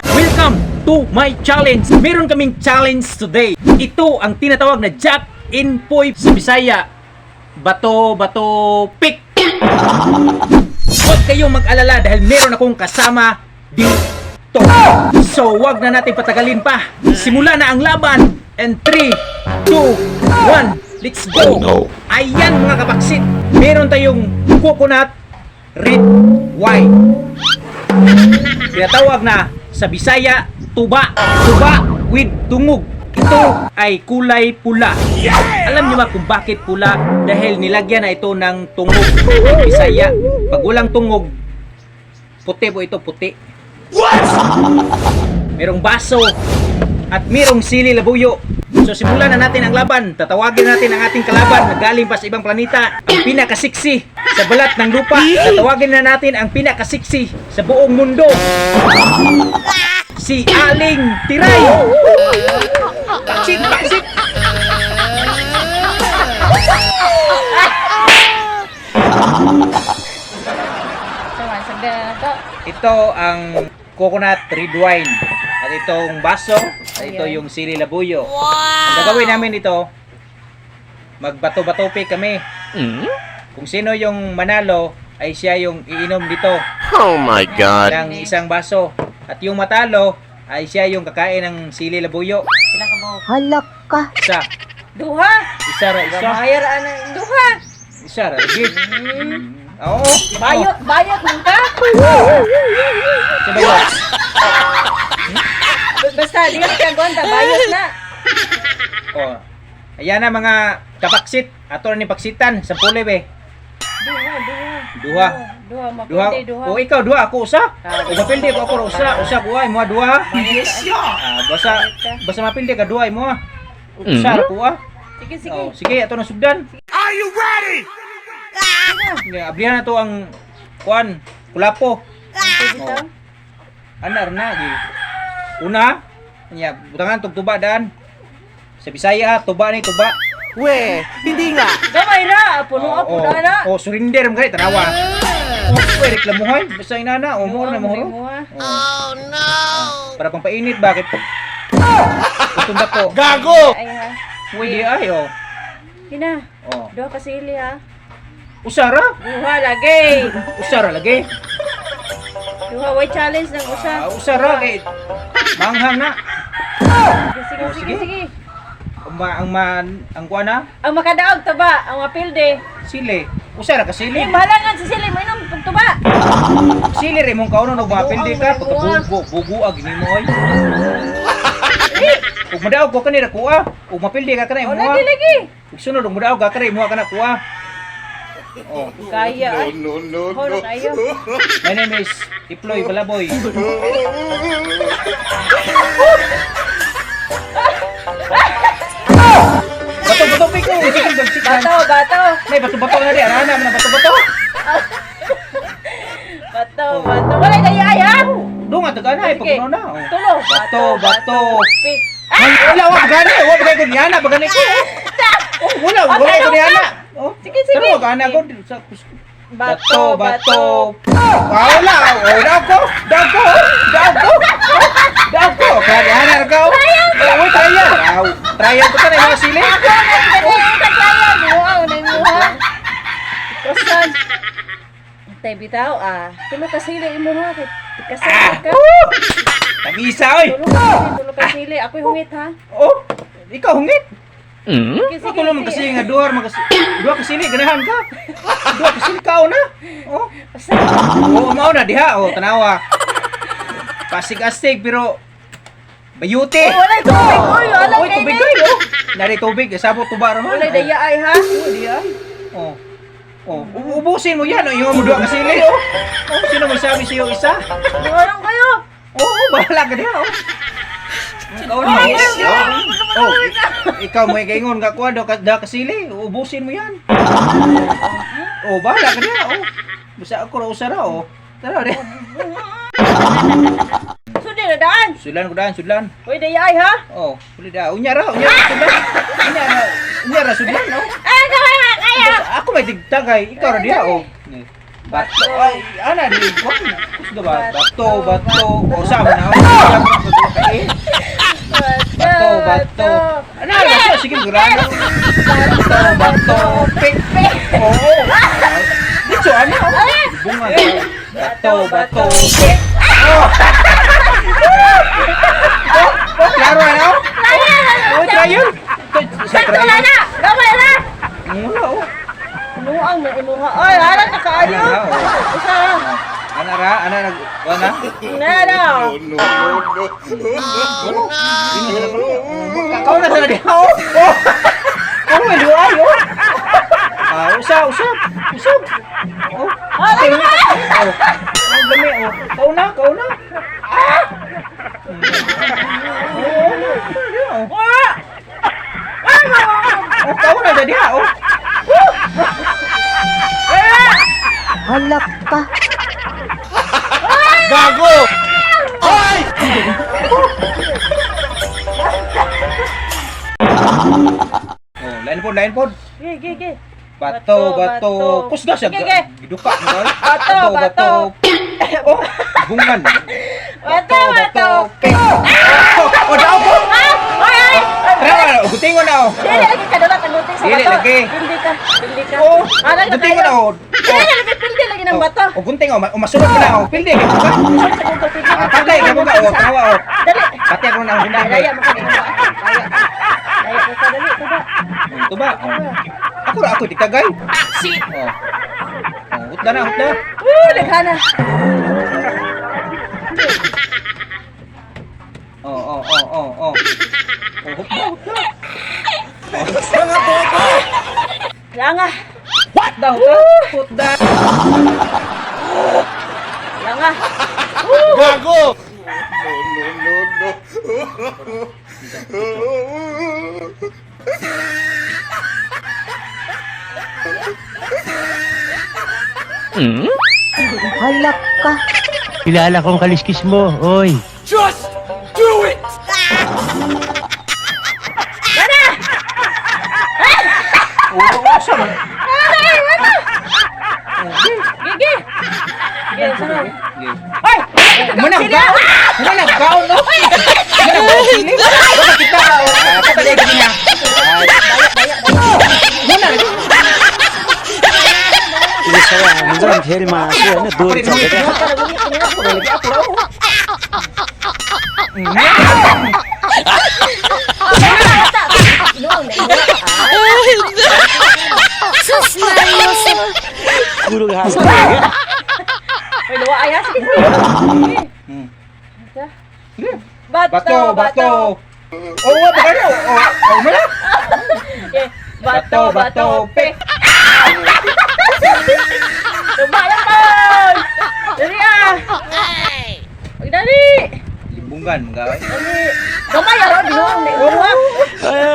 Welcome to my challenge. Meron kaming challenge today. Ito ang tinatawag na Jack in Poy sa Bisaya. Bato, bato, pick! Huwag kayong mag-alala dahil meron akong kasama dito. So, wag na natin patagalin pa. Simula na ang laban. And 3, 2, 1, let's go! Oh, no. Ayan, mga kapaksit, meron tayong coconut red wine. Tinatawag na sa Bisaya, tuba. Tuba with tungog. Ito ay kulay pula. Alam niyo ba kung bakit pula? Dahil nilagyan na ito ng tungog. Bisaya, pag walang tungog, puti po ito, puti. Merong baso at merong sili labuyo. So simulan na natin ang laban. Tatawagin natin ang ating kalaban na galing pa sa ibang planeta, ang pinakasiksi sa balat ng lupa. Tatawagin na natin ang pinakasiksi sa buong mundo. Si Aling Tiray. Paksit, paksit. Sagda na to. Ito ang coconut red wine. At itong baso, at ito Ayan. yung sili labuyo. Ang gagawin namin ito, magbato-bato pick kami. Kung sino yung manalo, ay siya yung iinom dito Oh my God. ng isang baso. At yung matalo, ay siya yung kakain ng sili labuyo. Pila ka mo? Halak ka. Isa. Duha. Isa ra, isa. Bayar ana duha. Isa ra. Sige. Oo. Bayot, bayot man ka. Sa bayot. Basta di ka kagwanta, bayot na. Oh. Ayan na, mga kapaksit. Ato na ni paksitan. Sa puli be. Duha, duha. Duha. Duha, Duha. mapildi duha. O ikaw duha, ako usa. Ah. O mapildi ko ako ra usa, usa ko ay mo duha. Ah, basta basta mapildi ka duha mo. Usa ra ko ah. Sige, sige. Oh, sige, ato na sugdan. Are you ready? Ablihan na to ang kuan, kulapo. Sige, Oh. Anar na gi. Una, nya butangan tug tuba daan. Sa Bisaya, tuba ni tuba. We, hindi nga. Gamay ra, puno Oh, po na na. Oh, surrender mo gani tanawa. Oh, pwede reklamuhay basta inana, oh, mo na mo. Oh no. Para pang painit bakit? Itong dako. Gago! Ay ha. Uy, di ay oh. Kina, Oh. duha ka sili ha. Usara? Duha lagi. Usara lagi. Duha way challenge ng usa. Ah, usara kay manghang na. Sige, sige, Oh, sige, sige. sige. Ang ma ang man ang kuan na Ang makadaog tuba, ang mapildi. sili. Usara ka sili. Eh, mahalangan sa sili, mo inom pag tuba. Sili re mong kaunon og mapildi ka pagkabugo, bugo ag nimo oy. Ug madaog ko kanira kuha, ug mapildi ka kanay Oh, mo. lagi lagi. Ug sunod ug mudaog ka kanay mo ka na kuha. Oh, Kaya ay. No, no, Hono kayo. My name is Iploy Balaboy. Bato bato piko, sige bagsikan. Bato, bato. May bato bato na di, ana na bato bato. Bato, bato. Wala kaya ay ha. Dunga tag ana Sige. pagkuno na. Oh. Tulo. Bato, bato. Pick. Ay, wala wa gani, wa bagay ko niana, bagani ko. Oh, wala, wala ko niana. Oh, Sige, sige. Pero gana ko sa Bato, bato, bato. Ah, wala. Oh, daw ko. Daw ko. Daw ko. Daw ko. Kaya ana ka. Oh, wait, trial. Ah, trial ko ta na mga sili. Kusan. Tay bitaw ah. Tulo ka sili imo ha kay tikasal ka. Tamisa oy. Tulo ka sili, tulo ka sili. Ako'y hungit ha. Oh, ikaw hungit. Sige, sige. Ako naman kasi nga duha man kasi duha ka sili ganahan ka. Duha ka sili kao na. Oh. Basta. Oo, mao na diha. Oh, tanawa. Pasig-astig pero bayute. Oh, walay tubig oy, wala Oy, kay tubig ni. kayo. Nari tubig, sabot tuba ra man. Walay daya ay ha. Oh, di ay. Oh. Oh, ubusin mo yan. Oh, yung mo duha ka sili, oh. Oh, sino may sabi sa'yo isa? Duha lang kayo. Oh, oh, bahala ka diha, oh. Ikaw na. Oh, ikaw may kaingon ka kuha daw ka da kasili, ubusin mo yan. Oh, bahala ka diha, oh. Basta ako ra usa ra, oh. Tara diha. Sudi na daan. Sulan ko daan, sulan. Uy, daya ay ha. Oh, uli da. Unya ra, unya ra sulan. Unya ra, unya ra sulan, oh. Ah, gamay. kaya. Ako may digtagay, ikaw ra diha oh. Bato ay ana di ko. Kusga ba? Bato, bato. O sa mo na. Bato, bato. Ano na siya? Sige, gurano. Bato, bato. Pik, pik. Oo. Dito, ano? Bunga. Bato, bato. Pik. Oh. Oh, klaro ano? Oh, trial. Sa Sakto na trial. na. Gamay na. Wala, oh. Imuang na imuha. Ay, hala na kaayo. Ana, oh. Usa. Ana ra, ana nag ana. Na na. Kau na sa diha. Oh. Oh. Oh, may duay oh. Ah, usab, usab. Usab. Oh. Hala na. Oh. Oh, dami oh. Kau na, kau na. Ah. Oh, oh. Wa. Oh, kau na sa diha oh. Halak ka. Gago! Hoy! Oh, line pod, line pod. Ge ge ge. Bato, bato. Bato. Kusga siya. Ge, ge. Giduka mo guys. Bato, bato. Oh, bungan. Bato, bato. Pik. Oh, oh, daw ko. Ah! Ay ay. Tara, gutingon na oh. Dili lagi ka dala tagutin sa Dili bato. lagi. Pildi ka. Pildi ka. Oh, Hala na guntingon na kayo. oh. Dili lagi pildi lagi ng bato. Oh, gunting oh, masulod mo na oh. Pildi ka ba? Ah, patay ka mo ba oh, tawa oh. Dali. Pati ako na ang gunting. Daya mo ka dali. Daya. Daya ka dali tuba. Tuba. Oh. Ako ra ako di kagay. Oh. Oh, hutda na, hutda. Woo, daghana. Oh. Oh, hutda, hutda. Mga bobo! Langa. Hutda, hutda. Hutda. Langa. Gago! Halak ka. Kilala kong kaliskis mo, oy. Just do it! Oh, asa man? Gigi. Gigi, sana. Okay. Ay! Manang kaon. Manang kaon no. Manang kaon sini. Wala kita. Ah, patay ka niya. Muna. Inuang na inuang. Sus Mariosep. Ay, luwa ay ha. Sige, sige. Sige. Bato, Bato, bato. Oh, wa ba kayo? Oh, oh, muna. Okay. Bato, bato, pik. Tumalang tol! Dali ah! Ay, dali! Libungan mga. Dali! Gamay ah, binuang na inuha.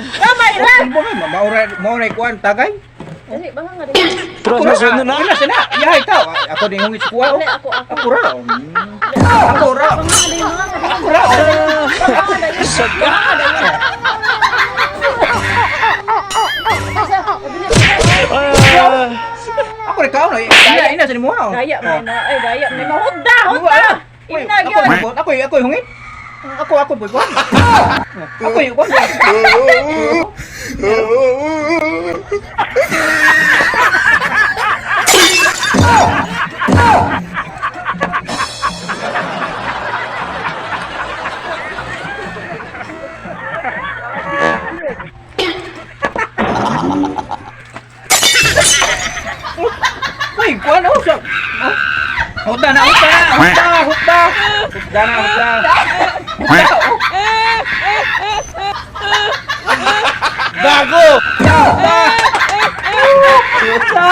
Gamay ra! Libungan, maura maura kuan tagay. Dali, banga nga dali. Ako ra na. Wala sila. Ya ikaw. Ako din hungit sa kuha. Dali, ako, ako. Ako ra. Ako ra. Banga nga dali, banga nga dali. Ako ra. Banga nga dali. Banga nga dali. Ako ra kaon. Ina ina sa nimo. Daya man na, ay daya man. Mahudda, hudda! Ina Ako gyud. ako ako hungit. Ako ako boy kuan. Ako yung kuan. Uy, kuan oh. Sa. Oh. Hutda na, hutda, hutda, hutda. Hutda na, hutda. Hutda, oh. Gago! Hutda. Hutda. Hutda.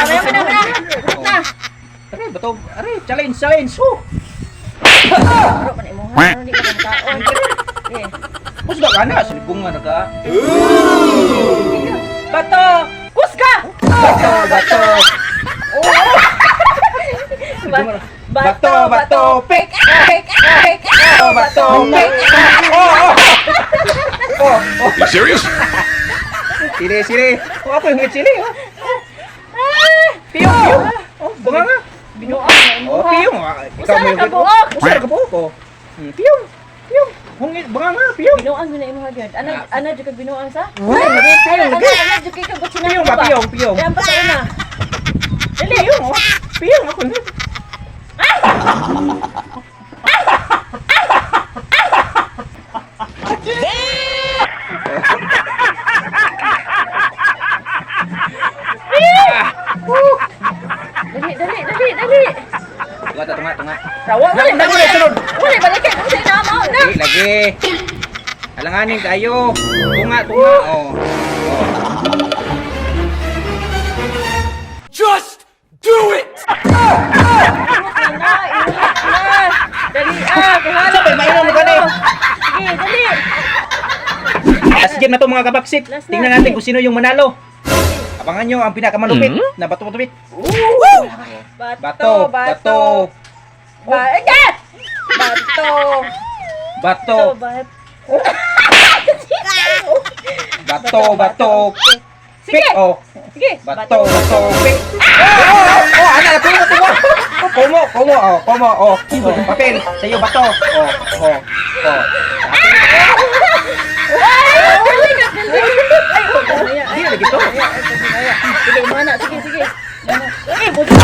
Ayaw na na. Na. Aray, bato. Aray, challenge, challenge. Oh. Bro, man imo ha. Ano di ka taon. Eh. Kusga ka na, silibungan na ka. Bato! Kusga! Bato, bato. Ba- Bato, bato, pick. Pick, pick. Bato, bato, pick. Oh, oh. Oh, oh. You serious? Sili, sili. Oh, ako yung sili, oh. Piyong, piyong. Oh, bunga nga. Binuang na imo Oh, ha. piyong. Ah, ikaw Usa mo na yung ka buok. Usa na ka buok, oh. Piyong. Piyong. Hungit, bunga nga, piyong. Binuang yun na imo ha gyud. Ana ana jud kag binuang sa? Piyong, Ana lagi. ana jud kay kag butsina. Piyong ba, piyong, piyong. Yan pa sa una. Dali, piyong, oh. Piyong, ako na. Dali dali dali dali. Tunga, tunga, tunga. Rawa wala Nang- nang- sunod. Wala balik kay unsa na mao na. Lagi, lagi. Alanganin kayo. Tunga, tunga, oh. Oh. Just do it! Na na na. Dali ah, kahala. Sabay, mainom ka na eh. Sige, dali. Last game na to, mga kabaksik. Last na. Tingnan natin kung sino yung manalo. Abangan nyo ang pinakamalupit na bato-bato. Bato, Bato, bato, Ba eh, Bato. bato, Bato. bato, bato. Sige. Pick, oh. Sige. Bato, bato, pick. Oh, oh, oh, oh, ana, kumo, kumo. Kumo, kumo, oh, kumo, oh. Oh, papel, sa'yo bato. Oh, oh, oh. Ay, galing, galing. Ay, oh, Hindi lagi to. Sige, mana. Sige, sige. Mana. Ay, buto.